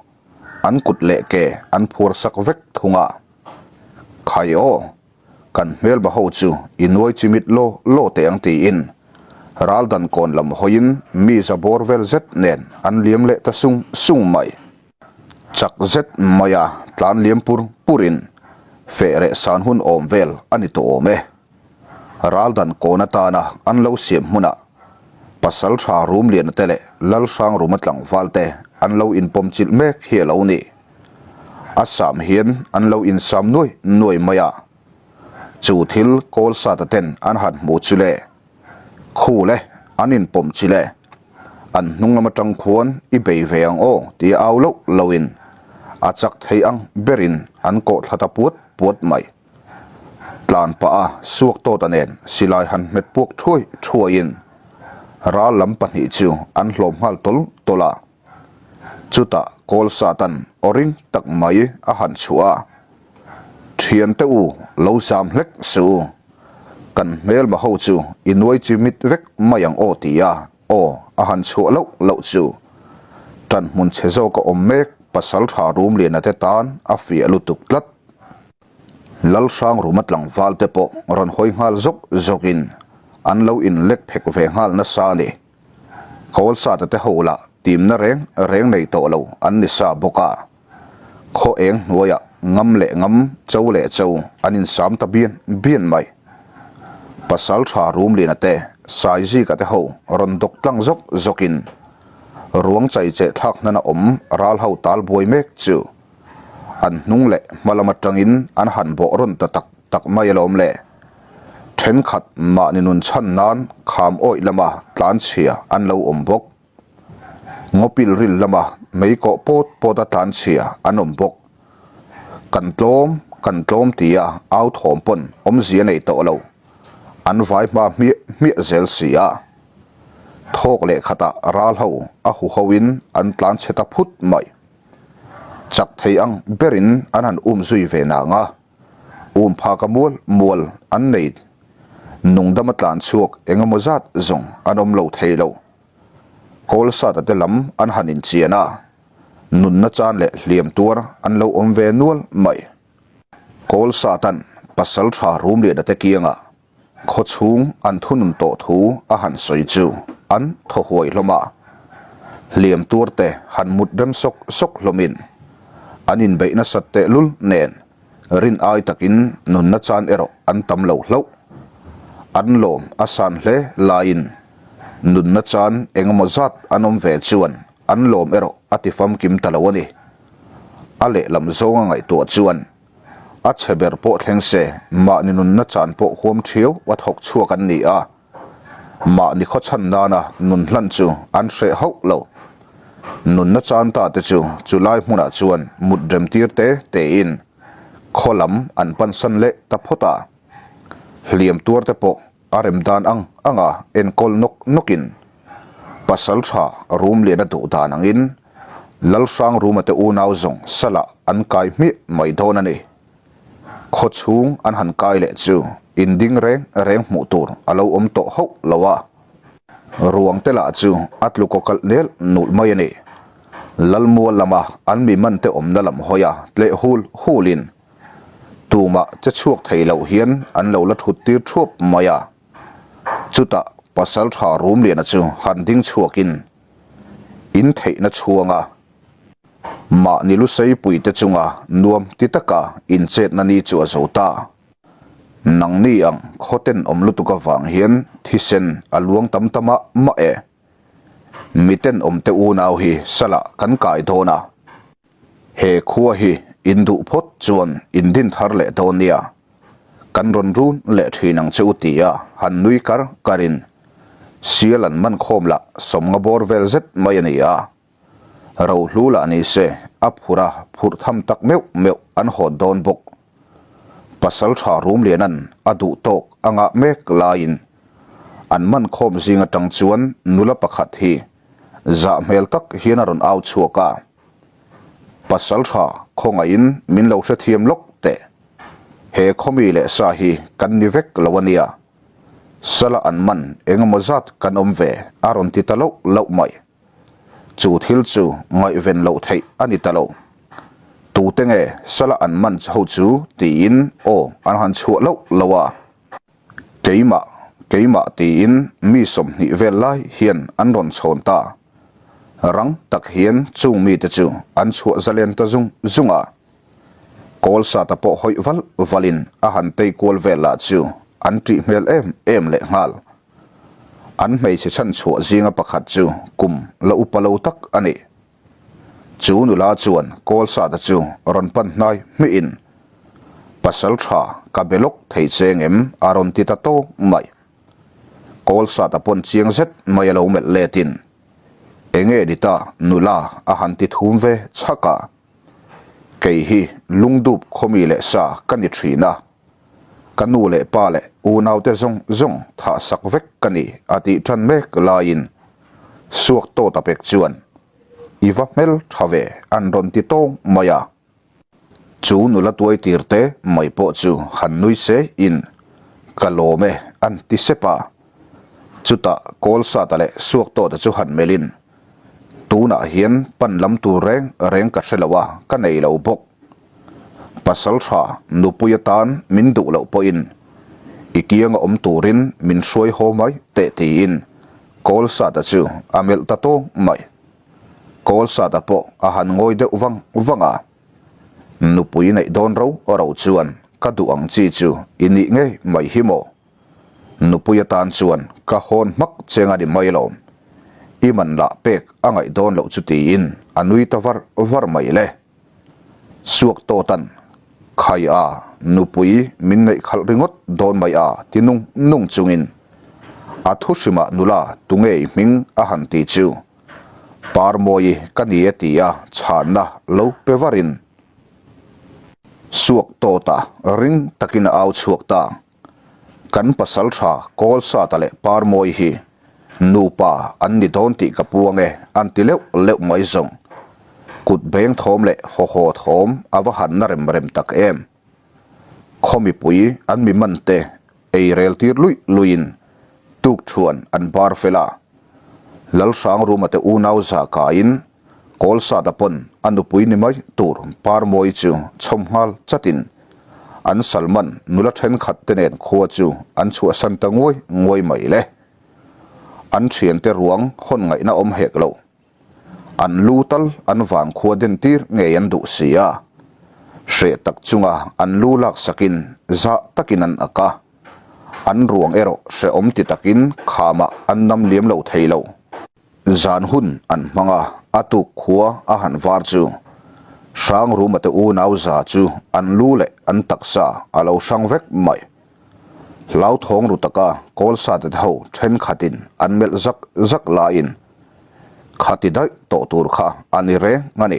an kut leh ke an phuar sak vek thung a. Khai aw! Kan hmelba ho chu i nuai chimit law law teh ang tiin raldan kawn lam hawiin mi za bawr vel zet nen an liam leh ta sung sung mai. Chak zet maia tlan liam pur purin feh reh san hun awm vel a ni tawh awm e. Raldan kawn atana an lo siam hmunah pasal tha Rumliana te leh Lalhrangruma tlangval te an lo inpawm chilh mek hi a lo ni. A sam hian an lo insam nuai nuai mai a, chu thil kawl sata ten an han hmu chu le, khu le, an inpawm chi le, an hnung lam atang khuan i bei ve ang aw tia au loh lohin a chak thei ang berin an kawh thla ta puat puat mai. Tlan pah a suak tawta nen silai han hmet puak thuai thuaiin ral lam pahnih chu an hlawm nghal tawl tawl a. Chutah kawl satan aw ring tak mai a han chhuah a, Thiante u, lo zam hlek suh u. Kan hmelma ho chu i nuai chi mit vek mai ang aw ti a aw a han chhuah loh loh chu. Tan hmun chhe zawk a awm mek pasal tha Rumliana te tan a fiah lutuk tlat. Lalhrangruma tlangval te pawh rawn hawi nghal zawk zawkin an lo inlek phek ve nghal nasa a ni. Kawlsata te ho lah timna reng reng nei tawh lo an ni sa bawk a, khaw eng hnuaiah ngam leh ngam, cho leh cho an insam ta bian bian mai. Pasal tha Rumliana te, Saizika te ho rawn dawk tlang zawk zawkin ruang chai cheh thlak hnana awm ral ho tal buai mek chu an hnung leh hma lam atangin an han bawh rawn ta tak tak mai alawm le. Thenkhat mahni nun chhan nan kham awih lama tlanchhia an lo awm bawk. Ngawpil ril lama mei kawh pawt pawta tlanchhia an awm bawk. Kan tlawm, kan tlawm tia au thawm pawn awmzia nei tawh lo. An vai hma hmiah hmiah zel si a. Thawk leh khatah ral ho a hu hoin an tlanchhe ta phut mai. Chak thei ang berin an han um zui ve nang a. Um phaka mual mual an nei nungdama tlan chhuak eng emaw zat zawng an awm lo thei lo. Kawlsata te lam an han inchian a, nunna chan leh hliam tuar an lo awm ve nual mai. Kawlsatan pasal tha Rumliana te kiangah Khaw chhung an thunun tawh thu a han sawi chu an thaw huai hlawm a, hliam tuar te han mut rem sawk sawk hlawmin an inbeih nasat tehlul nen rin ai takin nunna chan erawh an tam lo hlauh. An lawm a san hle laiin nunna chan engemaw zat an awm ve chuan an lawm erawh a ti famkim ta lo a ni. A lehlam zawnga ngaihtuah chuan A chhe ber pawh thleng se, mahni nunna chan pawh huam thiau a thawk chhuak an ni a. Mahni khaw chhan nana nun hlan chu an hreh hauh lo. Nunna chan ta te chu chulai hmunah chuan mut rem tir te tein khaw lam an pansan leh ta phawt a. Hliam tuar te pawh A rem dan ang anga enkawl nawk nawkin pasal tha Rumliana duh dan angin Lalhrang Ruma te unau zawng salah an kai hmiah mai dawn a ni. Khaw chhung an han kai leh chu inding reng reng hmuh tur a lo awm tawh hauh lo a. Ruang te lah chu a tlu kaw kalh nel nulh mai a ni. Lalmual lama an mi man te awmna lam hawia tleh hul hulin Tumah che chhuak thei loh hian an lo la thut tir thuap mai a. Chutah pasal tha Rumliana chu han ding chhuakin in theihna chhuanga mahni lusei puite chunga nuam ti taka inchetna ni chu a zo ta. Nangni ang khaw tenawm lutuk avang hian thisen a luang tam ta mah mah e. Mi tenawmte unau hi salah kan kai dawn a. He khua hi in duh phawt chuan in din thar leh dawn nia. Kan rawn run leh thin ang che u tia han nui kar karin sial an man khawm lah sawmnga bawr vel zet mai a ni a. Rohlu lah ni se a phur a phurh tham tak meuh meuh an hawt dawn bawk. Pasaltha Rumliana'n a duh tawk a ngah mek laiin an man khawm zing atang chuan nula pakhat hi zah hmel tak hian a rawn au chhuak a. Pasaltha khawngaihin min lo hrethiam lawk teh. He khawmi leh sa hi kan ni vek lo a nia. Sala an man engemaw zat kan awm ve a rawn ti ta loh loh mai. Chu thil chu ngaihven loh theih a ni ta lo. Tute nge sala an man ho chu tiin aw an han chhuah loh loh a. Keimah, keimah tiin mi 20 vel lai hian an rawn chhawn ta. Rang tak hian chung mite chu an chhuah zalen ta zung zung a. Kawlsata pawh hawih val valin a han tei kual vel lah chu an ṭih hmel em em leh nghal. An hmeichhe chhanchhuah zinga pakhat chu kum la upa lo tak a ni. Chu nula chuan Kawlsata chu rawn pan hnai hmihin, Pasal tha ka be lawk thei che ngem a rawn ti ta tawng mai. Kawlsata pawn chiang zet mai a lo melh letin, Enge ni ta nula a han ti thum ve chhak a. Kei hi lungdup khawmi leh sa ka ni thin a. Ka nu leh pa leh unaute zawng zawng thah sak vek ka ni a tih tan mek laiin suak tawt a pek chuan i va hmel tha ve an rawn ti tawng mai a. Chu nula tuai tir te mai pawh chu han nui se in ka lawm e an ti sep a. Chutah Kawlsata leh Suaktawta chu han melhin tunah hian pan lam tur reng reng ka hre lo a ka nei lo bawk. Pasal tha nupui atan min duh loh pawhin i kianga awm turin min hruai haw mai teh tiin Kawlsata chu a melh ta tawng mai. Kawlsata pawh a han ngawi deuh vang vang a, Nupui neih dawn ro ro chuan ka duh ang chi chu i nih ngei mai hi maw? Nupui atan chuan ka hawn hmak cheng a ni mai lawm. I man lah pek a ngaih dawn loh chu tiin a nui ta var var mai le. Suak tawtan, Khai a, nupui min ngaih khalh ringawt dawn mai a ti nung nung chungin a thu hrimah nula tunge i hming a han ti chu Parmawi ka ni e tia chhanna lo pe varin Suak tawta ring takin a au chhuak ta. Kan pasal tha Kawlsata leh Parmawi hi nupa an ni dawn tih ka puang e an ti leuh leuh mai zawng. Kut beng thawm leh haw haw thawm a va han na rem rem tak em. Khaw mipui an mi man te ei rel tir luih luihin tuk thuan an bar fel a. Lalhrangruma te unau za kaiin Kawlsata pawn a nupui ni mai tur Parmawi chu chhawm nghal chatin an Salman nula thenkhat te nen khua chu an chhuahsan ta nguai nguai mai le. An thiante ruang hawn ngaihna awm hek lo. An lu tal an vang khua den tir ngei an duh si a. Hreh tak chunga an lu lak sakin zah takin an ak a. An ruang erawh hrehawm ti takin khamah an nam liam lo thei lo. Zan hun an hmang a, a tuk khua a han var chu Hrangruma te unau za chu an lu leh an taksa a lo hrang vek mai. Hlauthawng ru taka Kawlsate te ho thenkhatin an melh zak zak laiin khati daih tawh tur kha a ni reng a ni.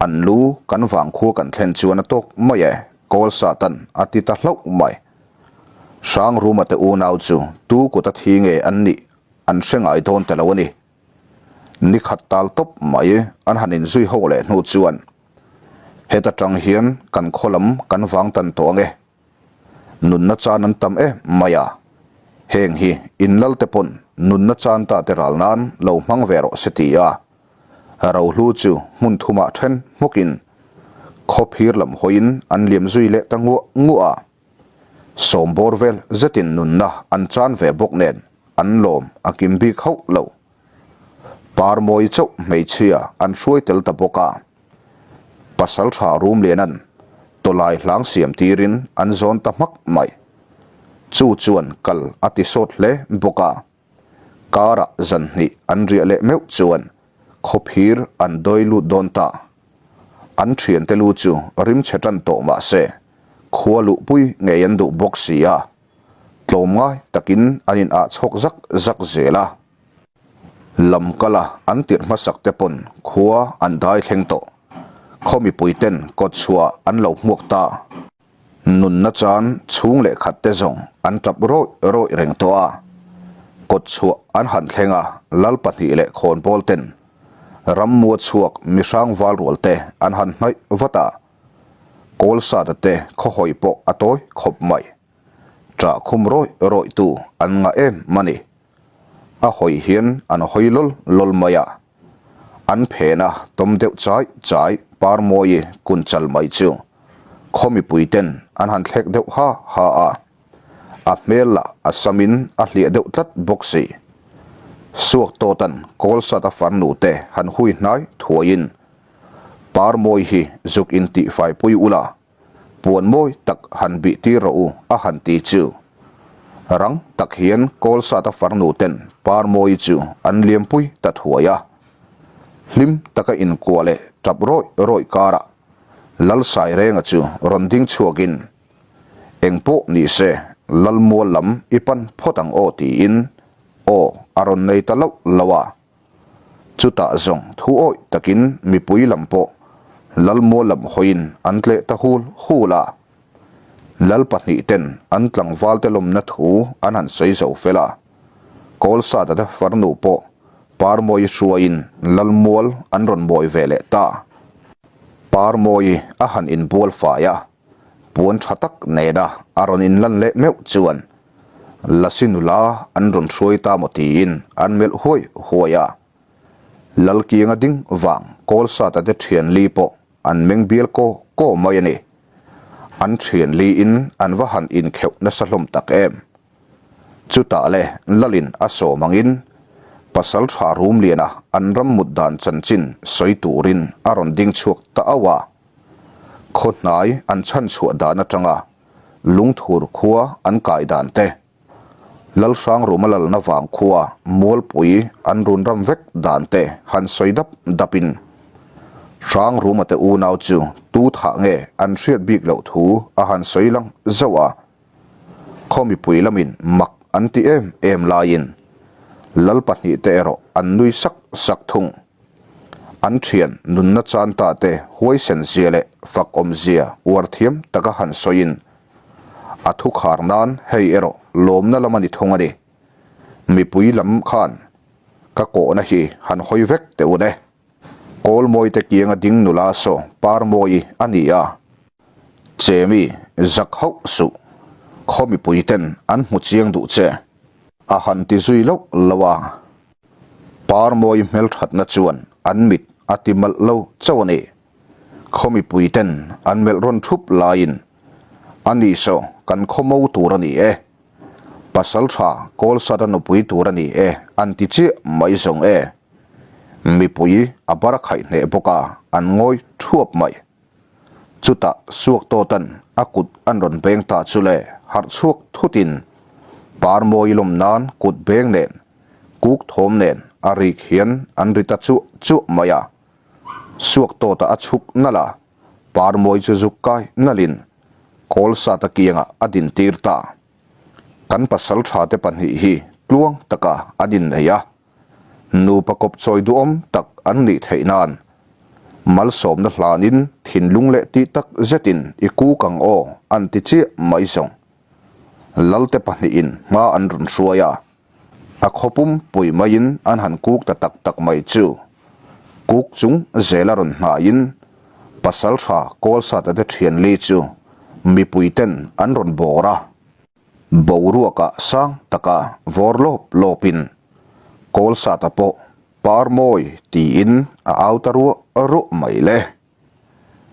An lu kan vangkhua kan thlen chuan a tawk mai e, Kawlsatan a ti ta hlauh mai. Hrangruma te unau chu tu kuta thi nge an nih an hre ngai dawn ta lo a ni. Ni khat tal tawp mai an han inzui ho leh hnu chuan heta tang hian kan khaw lam kan vang tan tawh ang e. Nunna chan an tam em mai a, heng hi inlal te pawn nunna chan ta te ral nan lo hmang ve rawh se ti a, rohlu chu hmun thumah then hmukin khaw phir lam hawiin an liam zui leh ta nguah nguah a. Sawmbawr vel zetin nunna an chan ve bawk nen an lawm a kim bik hauh lo. Parmawi chauh hmeichhia an hruai tel ta bawk a. Pasaltha Rumliana'n tawlai hlang siam tirin an zawn ta hmak mai. Chu chuan kal a ti sawt hle bawk a. Karah zan hnih an riah leh meuh chuan khawphir an dawi lut dawn ta. An thiante lu chu rim chhe tan tawh mah se, khua luhpui ngei an duh bawk si a, tlawmngai takin an in ah chhawk zak zak zel a. Lam kala an tirh hmasak te pawn khua an dai thleng tawh. Khaw mipui ten kawtchhuah an lo hmuak ta. Nunna chan chhung leh khat te zawng an tap rawih rawih reng tawh a. Kawtchhuah an han thleng a, lal pahnih leh khawnbawl ten rammua chhuak mihrang val rual te an han hnaih vat a. Kawlsata te khawhawi pawh a tawi khawp mai. Ṭah khum rawih rawih tu an ngah em a ni. A hawi hian an hawi lawl lawl mai a. An phena tawm deuh chai chai Parmawi kun chal mai chu khaw mipui ten an han thlek deuh ha ha a. A hmel lah a samin a hliah deuh tlat bawk si. Suak tawtan Kawlsata farnu te han hui hnai thuaiin Parmawi hi zuk intihfaipui ula Puan mawi tak han bih tir rawh u a han ti chu. Rang tak hian Kawlsata farnu ten Parmawi chu an liampui ta thuai a. Hlim taka inkuah leh tap rawih rawih karah Lalsairenga chu rawn ding chhuakin, Engpawh ni se Lalmual lam i pan phawt ang aw tiin aw a rawn nei ta loh loh a. Chutah zawng thu awih takin mipui lam pawh Lalmual lam hawiin an tleh ta hul hul a. Lal pahnih ten an tlangvalte lawmna thu an han sawi zo fel a. Kawlsata te farnu pawh Parmawi hruaiin Lalmual an rawn mawi ve leh ta. Parmawi a han inbual fai a, puan tha tak nena a rawn inlan leh meuh chuan Lasi nula an rawn hruai ta maw tiin an melh huai huai a. Lalkianga ding vang Kawlsata te thian li pawh an meng bial kaw kaw mai a ni. An thian liin an va han inkheuh nasa hlawm tak em. Chutah le Lalin a sawm angin Pasal tha Rumliana an ram mut dan chanchin sawi turin a rawn ding chhuak ta auh a. Khaw hnai an chhanchhuah dan atanga Lungthur khua an kai dan te, Lalhrangruma lalna vang khua Mualpui an run ram vek dan te han sawi dap dap in Hrangruma te unau chu tu thah nge an hriat bik loh thu a han sawi lang zauh a, khaw mipui lamin mak an ti em em laiin Lal pahnihte erawh an nui sak sak thung. An thian nunna chan ta te huaisen zia leh fak awm zia uar thiam taka han sawiin a thu khar nan hei erawh lawmna lam a ni thung a ni. Mipui lam khan ka kawhna hi han hawi vek teh un e. Kawlmawi te kianga ding nula saw Parmawi a ni a. Chemi zak hauh suh khaw mipui ten an hmu chiang duh che a han ti zui loh loh a. Parmawi hmelthatna chuan an mit a ti malh lo chauh a ni. Khaw mipui ten an melh rawn thup laiin, A ni saw, kan khaw mo tur a ni e. Pasal tha Kawlsata nupui tur a ni e an ti chiah mai zawng e. Mipui a bar a khaih hneh bawk a, an ngawi thuap mai. Chutah Suaktawtan a kut an rawn beng ta chu le harh chhuak thutin Parmawi lawm nan kut beng nen, kuk thawm nen a rik hian an ri ta chuah chuah mai a. Suaktawta a chhuk nalh a, Parmawi chu zuk kai nalhin Kawlsata kiangah a dintir ta. Kan pasal thate pahnih hi tluang taka an innei a. Nupa kawp chawi duhawm tak an nih theih nan malsawmna hlanin thinlung leh tih tak zetin i kuk ang aw an ti chiah mai zawng. Lalte pahnihin hma an rawn hruai a, a khaw pum pui maiin an han kuk ta tak tak mai chu. Kuk chung zela rawn hnaiin Pasaltha Kawlsata te thianli chu mipuiten an rawn bawr a. Boruakah sang taka vawr lawp lawpin Kawlsata pawh par mawi tiin a au ta ruah ruah mai le.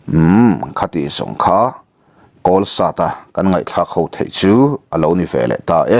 Umm, khati zawng kha Kawlsata kan ngaihthlak ho theih chu a lo ni ve leh ta e.